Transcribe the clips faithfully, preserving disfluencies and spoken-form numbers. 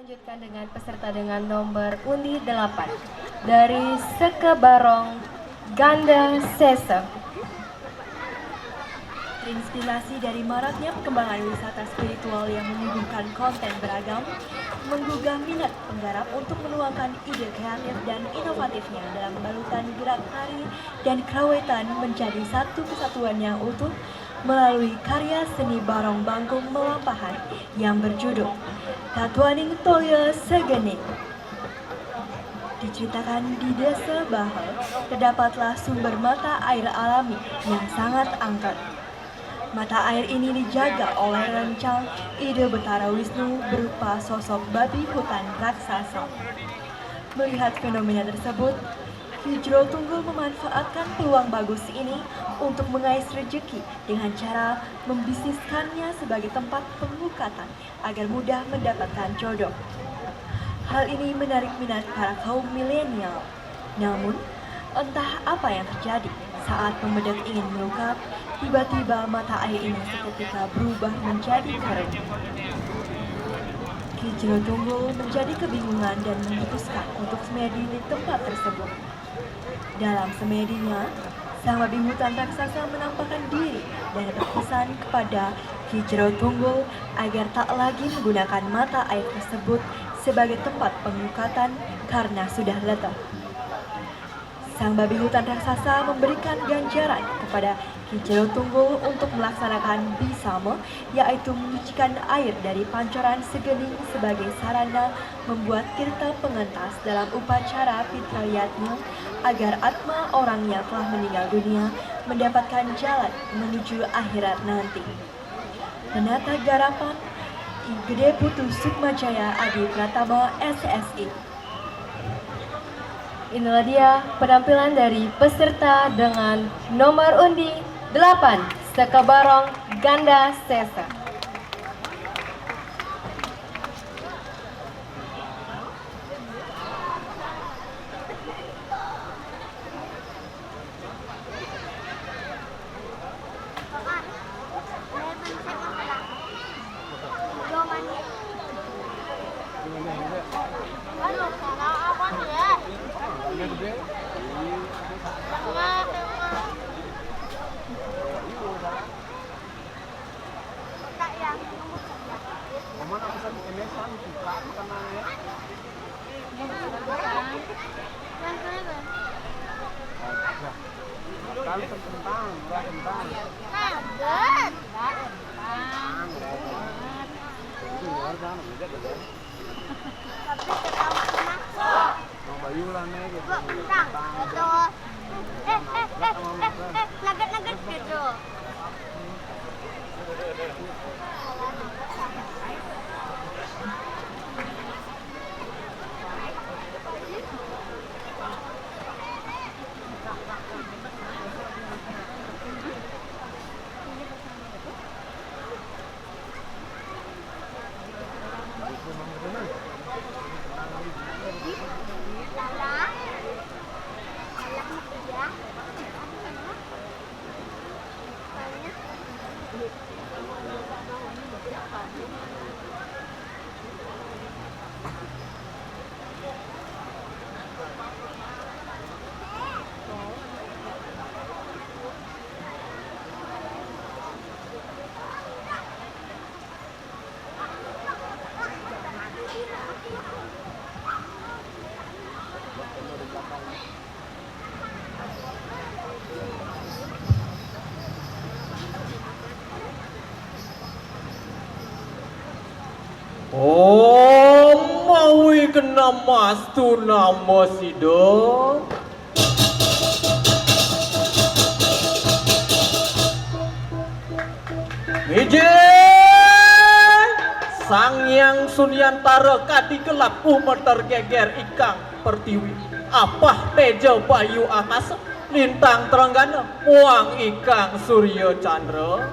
Lanjutkan dengan peserta dengan nomor undi delapan dari Sekebarong Ganda Sesa. Terinspirasi dari maraknya perkembangan wisata spiritual yang menyuguhkan konten beragam, menggugah minat penggarap untuk menuangkan ide kreatif dan inovatifnya dalam balutan gerak tari dan kerawetan menjadi satu kesatuan yang utuh melalui karya seni Barong Bangkung Melampahan yang berjudul Tatuaning Toya Segening. Diceritakan di Desa Bahel, terdapatlah sumber mata air alami yang sangat angker. Mata air ini dijaga oleh rencang ide Betara Wisnu berupa sosok babi hutan raksasa. Melihat fenomena tersebut, Ki Jero Tunggul memanfaatkan peluang bagus ini untuk mengais rezeki dengan cara membisniskannya sebagai tempat pengukatan agar mudah mendapatkan jodoh. Hal ini menarik minat para kaum milenial. Namun, entah apa yang terjadi, saat pembedek ingin mengungkap, tiba-tiba mata air ini seketika berubah menjadi keruh. Ki Jero Tunggul menjadi kebingungan dan memutuskan untuk semedi di tempat tersebut. Dalam semedinya, sang babi hutan raksasa menampakkan diri dan berpesan kepada Ki Jero Tunggul agar tak lagi menggunakan mata air tersebut sebagai tempat pengukatan karena sudah letah. Sang babi hutan raksasa memberikan ganjaran kepada Ki Jero Tunggul untuk melaksanakan bisama, yaitu menyucikan air dari pancoran segening sebagai sarana membuat tirta pengentas dalam upacara pitra yatnya agar atma orang yang telah meninggal dunia mendapatkan jalan menuju akhirat nanti. Penata garapan I Gede Putu Sukmajaya Adi Pratama, S S I. Inilah dia penampilan dari peserta dengan nomor undi delapan, Sekebarong Ganda Sesa. Bayulan aja gitu. Bang, gitu. Eh, eh, eh, eh, eh, nugget-nugget gitu. Oh, mawi kena mas tu nama sida. Mijil! Sang Hyang Sunyantara kadi gelap umeter geger ikang pertiwi. Apah teja bayu akasa, lintang trenggana, muang ikang surya candra.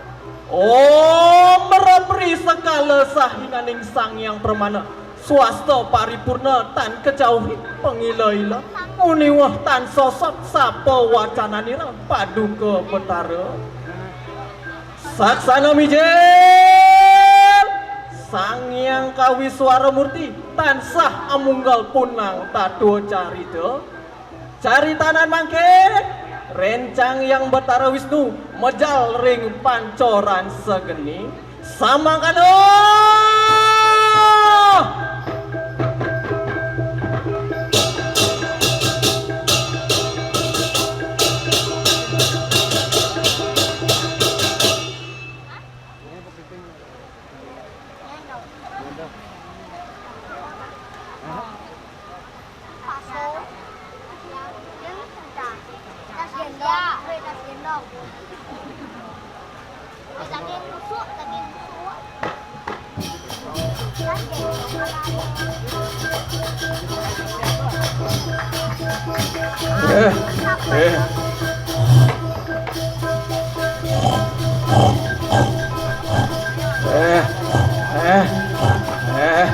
Om Repri sekala sahinaning Sang Hyang Pramana. Swasta paripurna tan kajauhi pangila-ila, muniwah tan sosot sapa wacananira Paduka Betara. Saksana Mijil, Sang Hyang Kawiswara Murti tansah amunggal punang tatua carita. Caritanan mangkin, rencang Hyang Batara Wisnu mejal ring pancoran segeni. Samangkana! Eh, eh. Eh, eh, eh.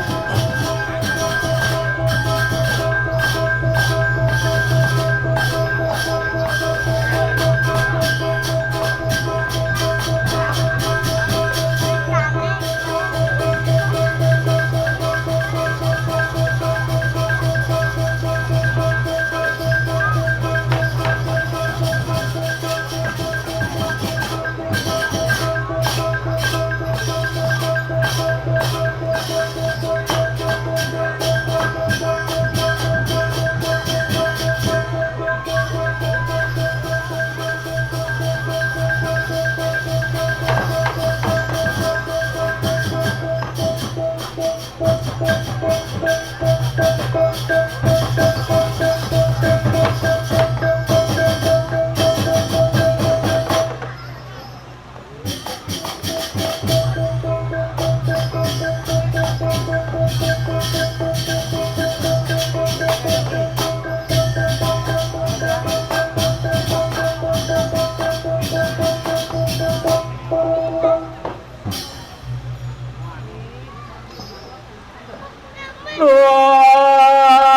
Wah,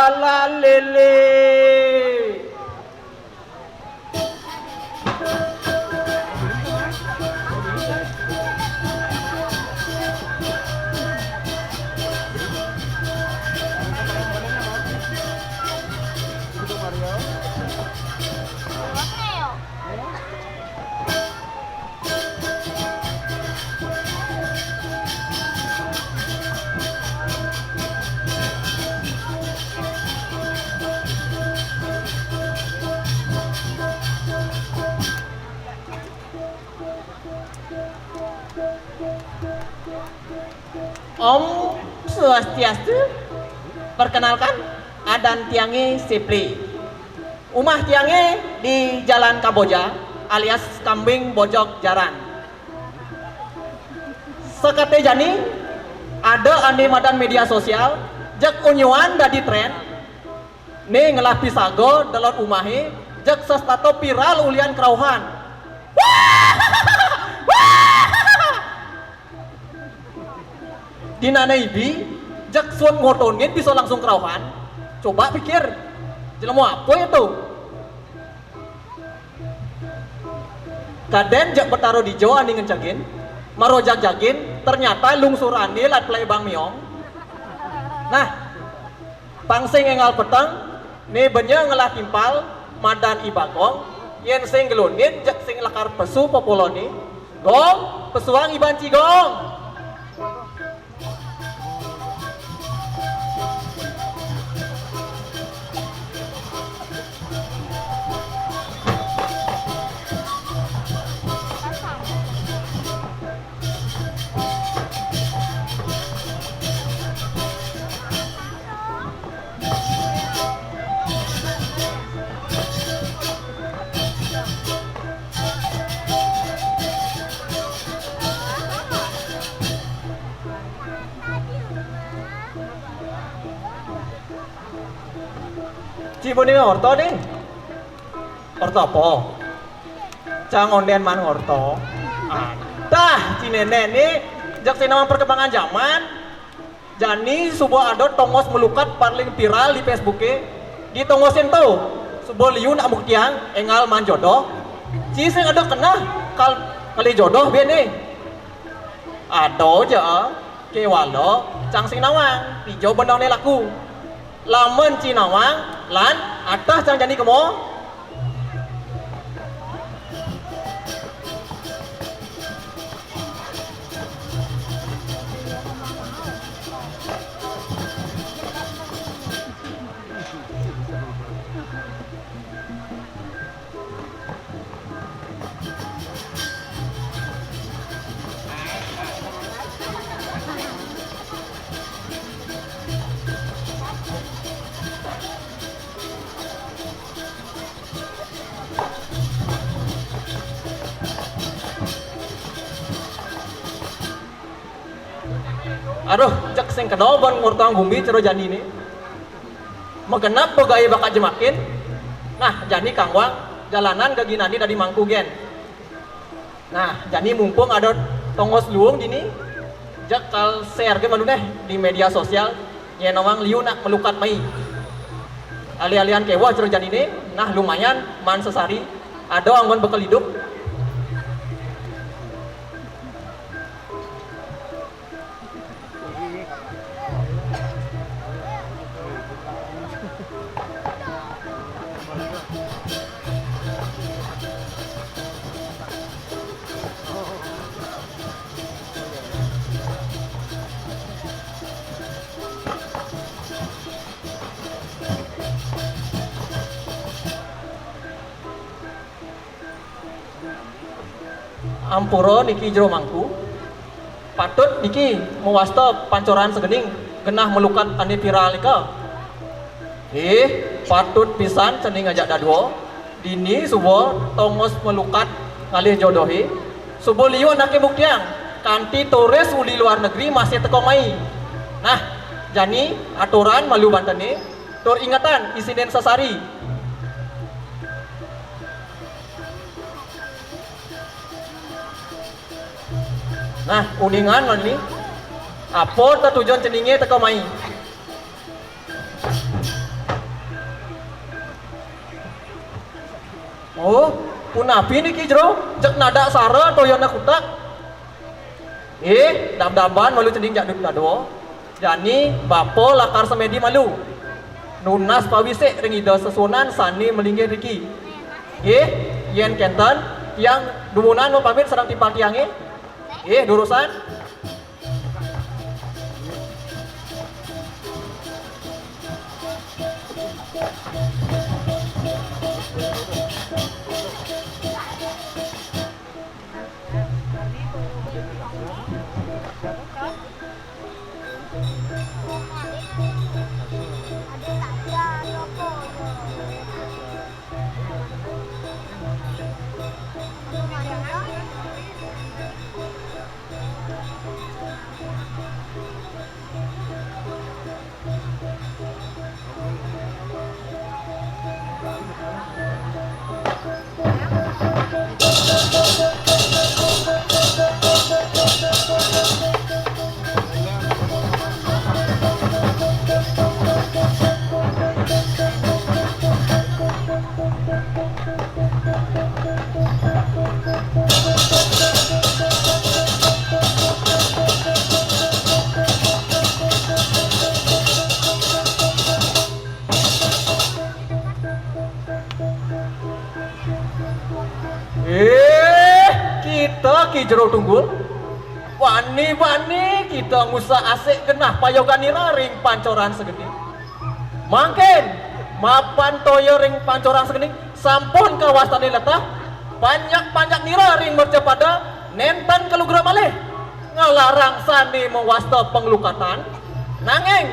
lalele. Om Swastiastu. Perkenalkan, adan tiangé Sipri. Umah tiangé di Jalan Kamboja alias Kambing Bojog Jaran. Sakaté jani ada ané madan média sosial, jeg unyuan dadi trén, né ngelah pisaga delod umahé, jeg sastata viral ulian krauhan. Dinané ibi, jeg suud ngotonin bisa langsung krauhan. Coba pikir, jelema apa ya to? Kadén jeg Betara dija ané ngencegin, mara jagjagin, ternyata lungsurané lad plebang miong. Nah, pang sing énggal peteng, né benya ngelah timpal, madan I Bagong, yén sing gelunin, jeg sing lakar pesu pepoloné, Gong, pesuang I Banci, Gong. Ci bone orta né. Orta apa? Cang ondén maan orta. Tah, ci nénék né, jak sing nawang perkembangan zaman. Jani suba ada tongos malukat paling viral di Facebooké. Di tongos ento, suba liu nak muktiang énggal maan jodoh. Ci sing ada keneh kal-, kalih jodoh buin né. Ada ja, kéwala cang sing nawang, dija benehné laku. Lamun ci nawang, lan ateh cang jani kema. Aduh, cék sing kena ban ngortang gumbi cara jani né. Magenep bagaé bakat jemakin. Nah, jani kangguang jalanan gaginané dadi mangku gén. Nah, jani mumpung ada tongos luung dini, cék kal share gén malu néh di média sosial, nyén nawang liu nak malukat mai. Alih-alihan kéweh cara janiné, nah lumayan maan sasari, ada anggon bekel idup. Ampura niki jero mangku. Patut niki mawasta pancoran sagening genah malukat ané viral nika. Ih, patut pisan cening ajak dadua. Dini suba tongos malukat ngalih jodohé. Suba liu anaké buktiang kanti turis uli luar negeri masih teka mai. Nah, jani aturan malu bantené tur ingetan isinin sasari. Nah, uningan ngoni. Apa tetujon ceningé teka mai? Oh, punapi niki jero? Jeg nadak sara toyana kutak. Ih, dam-daman malu cening jak dadua. Jani bapa lakar semedi malu. Nunas pawisik ring Ida Sesuunan sané malinggih riki. Nggih, yén kénten, tiang dumunan mapamit sareng timpal tiangé. Nggih, durusang. Eh, kita Ki Jero Tunggul. Bani-bani kita ngusak-asik genah payogan nira ring pancoran sagening. Mangkin, mapan toya ring pancoran sagening, sampun kawastanin leteh, panjak-panjak nira ring mercapada, nénten kalugra malih. Ngalarang sané mawasta panglukatan, nanging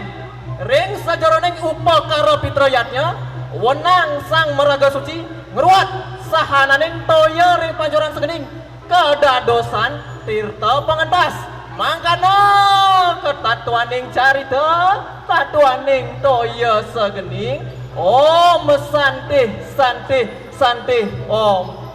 ring sajeroning upakara pitra yadnya, wenang Sang Maraga Suci ngruat sahananing toya ring pancoran sagening kadadosan tirta pangentas. Mangkana katatuaning carita, tatuaning toya sagening, Om Santih, Santih, Santih, Om.